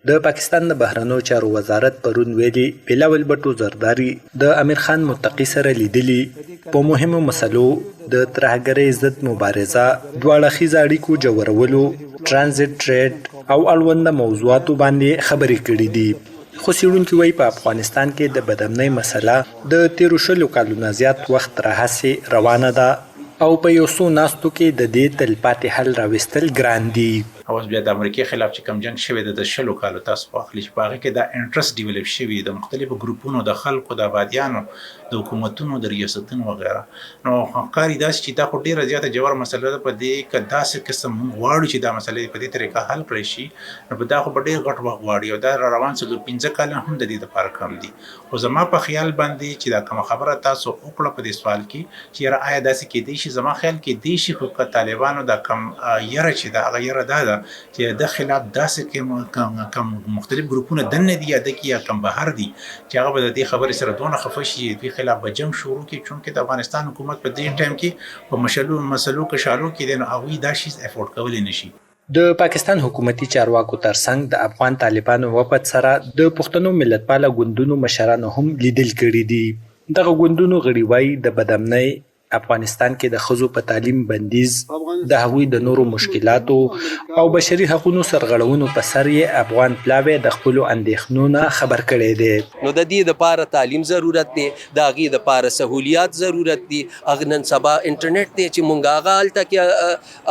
د پاکستان د بهرنیو چارو وزارت پرون ویلي، بلاول بټو زرداري د امیر خان متقي سره لیدلي، په مهمو مسلو، د ترهګرۍ ضد مبارزه، دوه اړخیزه اړیکو ژورولو، ټرانزیټ ټریډ او اړونده موضوعاتو باندې خبرې کړې دي. خو څېړونکي وایي په افغانستان کې د بدامنۍ مسله د تېرو شلو کالو نه زیات وخت راهسې روانه ده او په یو څو ناستو کې د دې تلپاتې حل راویستل ګران دي. او اوس بیا د امریکې خلاف چې کوم جنګ شوی دی د شلو کالو تاسو خو اخلي چې په هغه کې دا انټرسټ ډیولپ شوي د مختلفو ګروپونو د خلکو د آبادیانو د حکومتونو د ریاستونو وغیره نو ښکاري داسې چې دا خو ډیره زیاته ژوره مسله ده. په دې که داسې قسم مونږ غواړو چې دا مسله په دې طریقه حل کړی شي نو په دا خو به ډیر غټ وخت غواړي او دا را روان 4-5 کاله هم د دې لپاره کم دي. خو زما په خیال باندې چې دا کومه خبره تاسو وکړه په دې سوال کې چې یاره آیا داسې کېدای شي، زما خیال کېدای شي، خو که طالبانو دا کوم یره چې ده هغه یره دا ده چې د خلاف داسې کوم مختلف ګروپونه دننه دي یا د کې یا کوم بهر دي چې هغه به د دې خبرې سره دونه خفه شي چې دوی خلاف به جنګ شروع کړي. چونکه د افغانستان حکومت په دې ټایم کې په مسلو کشالو کې دی نو هغوی دا شیز افورډ کولی نه شي. د پاکستان حکومتي چارواکو ترڅنګ د افغان طالبانو وفد سره د پښتنو ملتپاله ګوندونو مشرانو هم لیدل کړي دي. دغه ګوندونو غړي وايي د بدامنۍ، افغانستان کې د ښځو په تعلیم بندیز، د هغوی د نورو مشکلاتو او بشري حقونو سرغړونو په سر یې افغان پلاوی د خپلو اندېښنو نه خبر کړی دی. نو د دې لپاره تعلیم ضرورت دی، د هغې لپاره سهولیات ضرورت دي. هغه نن سبا انټرنیټ دی چې مونږ هغه هلته کې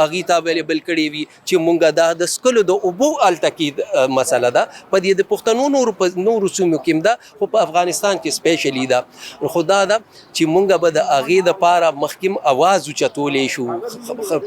هغوی ته اویلیبل کړی وي چې مونږ دا د څښلو د اوبو هلته کې مسله ده. په دې د پښتنو نورو په نورو سیمو کې هم ده، خو په افغانستان کې سپیشلی ده. خو دا ده چې مونږ به د هغې دپاره مخکې هم اواز اوچتولی شو،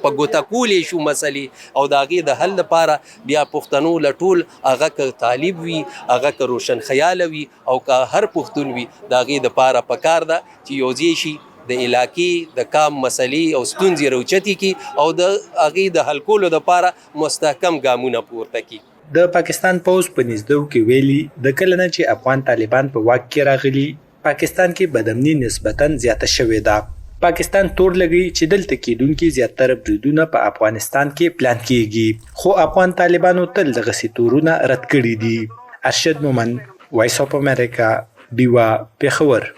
په ګوته کولی شو مسلې، او د هغې د حل لپاره بیا پښتنو له ټول، هغه که طالب وي، هغه که روشن خیاله وي او که هر پښتون وي، د هغې دپاره پکار ده چې یو ځای شي، د علاقې د کام مسلې او ستونزې راوچتې کړي او د هغې د حل کولو دپاره مستحکم ګامونه پورته کړي. د پاکستان پوځ په نږدو کې ویلي، د کله نه چې افغان طالبان په واک کې راغلي، پاکستان کې بدامني نسبتاً زیاته شوې ده. پاکستان تور لګوي چې دلته کېدونکي زیاتره بریدونه په افغانستان کې پلان کېږي، خو افغان طالبانو تل دغسې تورونه رد کړي دي. ارشد مومند، وایس اف امریکا، ډیوه، پېښور.